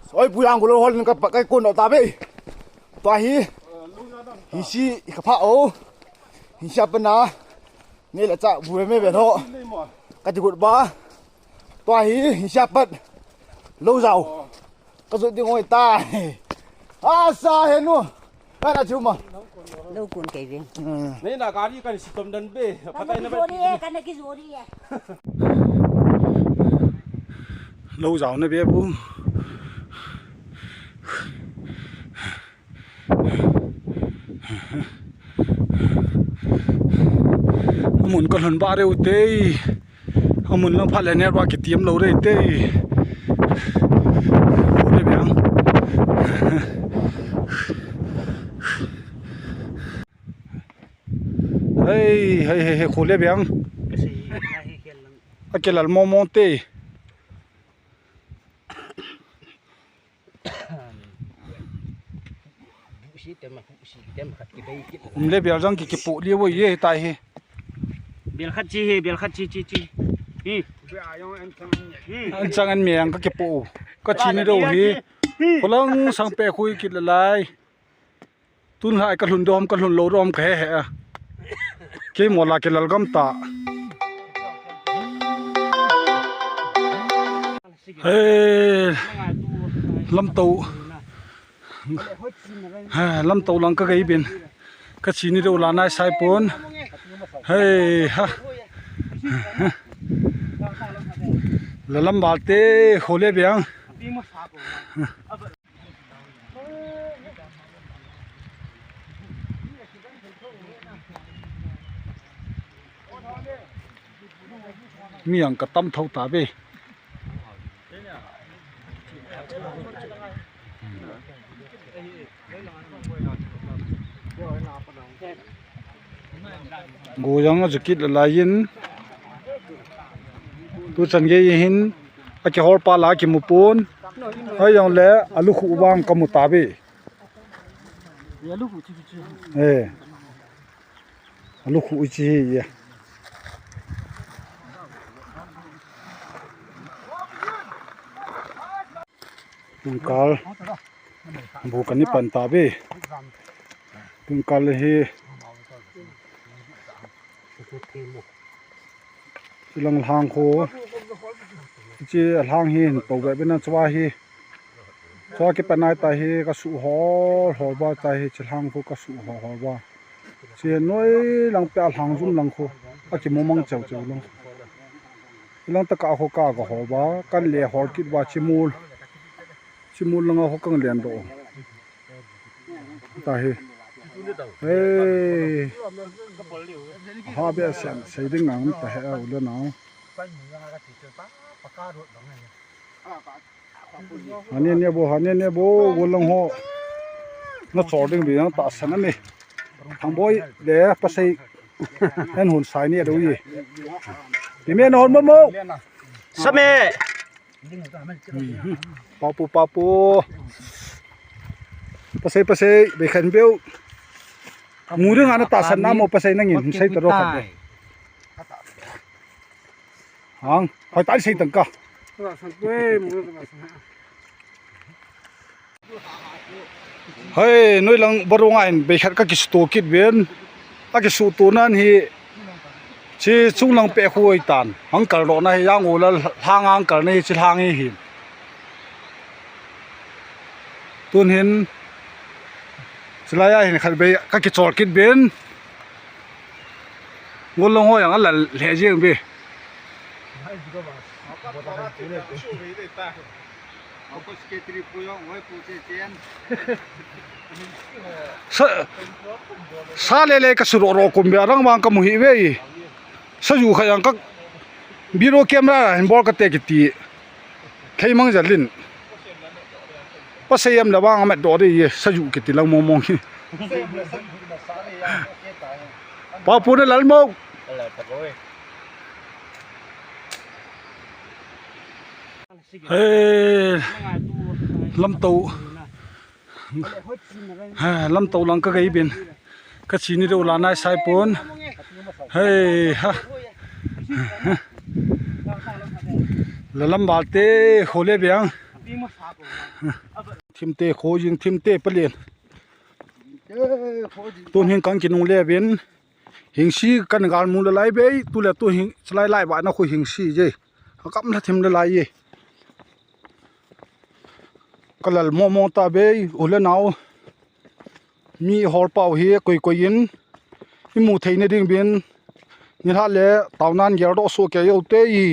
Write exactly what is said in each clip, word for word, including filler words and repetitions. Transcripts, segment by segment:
Oi, pu yang gulo hol ka pa kai kun ta be. Tua hi. Hi si ka pha o. Hi si apa na. Ni la cha bu me be ho. Ka ti gut ba. Tua hi hi si apa. Lo zau. Ka zu ding oi ta. A sa he nu. Ka na chu ma. Lo kun kai ve. Nei na gari kan si tom dan be. Ka na ki zori e, ka na ki zori e. Lo zau na be bu. Amun ka lhun ba reu te. Amun lang phat le network kitiam lo rei te. Khole biang. Hei, hei, hei, hei, khole biang. Ka sei, na hi khel lang. A ke lal mo mo te. Busi tem, busi tem khat ki bei kit. Um le bial jang ki ki pu li wo ye tai he. Bial khat chi he, bial khat chi chi chi. Hi. An chang an me ang ka ki pu. Ka chi ni do he. Kolang sang pe khui kit la lai. Tun lai ka lhun dom, ka lhun lo dom ka he he a. Kei mo la ke lal gam ta. He, lamto. He, lamto lang ka gei bin. Ka chi ni deu la nai sai pon. He, ha. La lam bal te, khole biang. Mi ang ka tam tho ta ve. Go jang a jakit la lai in. Tu chan gei hin a kihol pa la kimu pon. Ai jong le a lukhu vang ka mu ta ve. Eh. A lukhu i chi hi ya. Tungkal bu kan i pan ta ve. Tungkal hi chilang lhang khu. Chi lhang hi hin to ve bena chua hi. Chua ki panai ta hi ka su hol hol ba ta hi, chi lhang khu ka su hol hol ba. Chi noi lang pe a lhang zum lang khu. A ki momang cheu cheu lang. Ilang taka khu ka ga hol ba, kan le hol kit ba chimul. Chimul langa khu kan len do. Ta hi. Hey. Ha be sian, sei ding nang ta he a u le nau. Hane ne bo, hane ne bo, go lang ho. Na chor ding bi nang ta san a ni. Thang boi le pasai. En hun sai ni a do ye. Ti me na hon mo mo. Sa me. Papu, papu. Pasai, pasai, be khan beu. Mu ding ana ta san na mo pasai nangin, sai ta ro khan. Hang, hoi ta sai tang ka. Hei, noi lang barung a hin bei khat ka kisuto kit ven. A kisuto nan hi, chi chung lang pe khu oi tan. Hang kal ro na hi, yang u la hang hang kal na hi, chi hang hi hin. Tun hin, chi lai a hin khat bei ka kichol kit ven. Ngol long ho yang a la le jeng be. Sa, sa le le ka su ro ro kum bia rang vang ka mu hi ve. Sa ju kha yang ka biro camera hin bol ka te kiti. Thei mang jalin. Pasai am la vang a mat do de ye sa ju kiti lang mong mong hi. Papu na lal mo. He, lamto. He, lamto lang ka gei bin. Ka chi ni deu la nai sai pon. He, ha. La lam bal te, khole biang. Thimte kho jing, thimte palen. Tun hin kan kinungle uvin. Hingsi kan gal mu le lai bei, tu le tu hing, chalai lai ba na khu hingsi je. Akam la thim le lai ye. Kalal mo mo ta bei, u le nau. Mi hol pau hi koi koi in. I mu thei na ding bin. Ni ha le tau nan gel do so ke yo te i.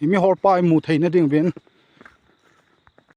I mi hol pa i mu thei na ding bin.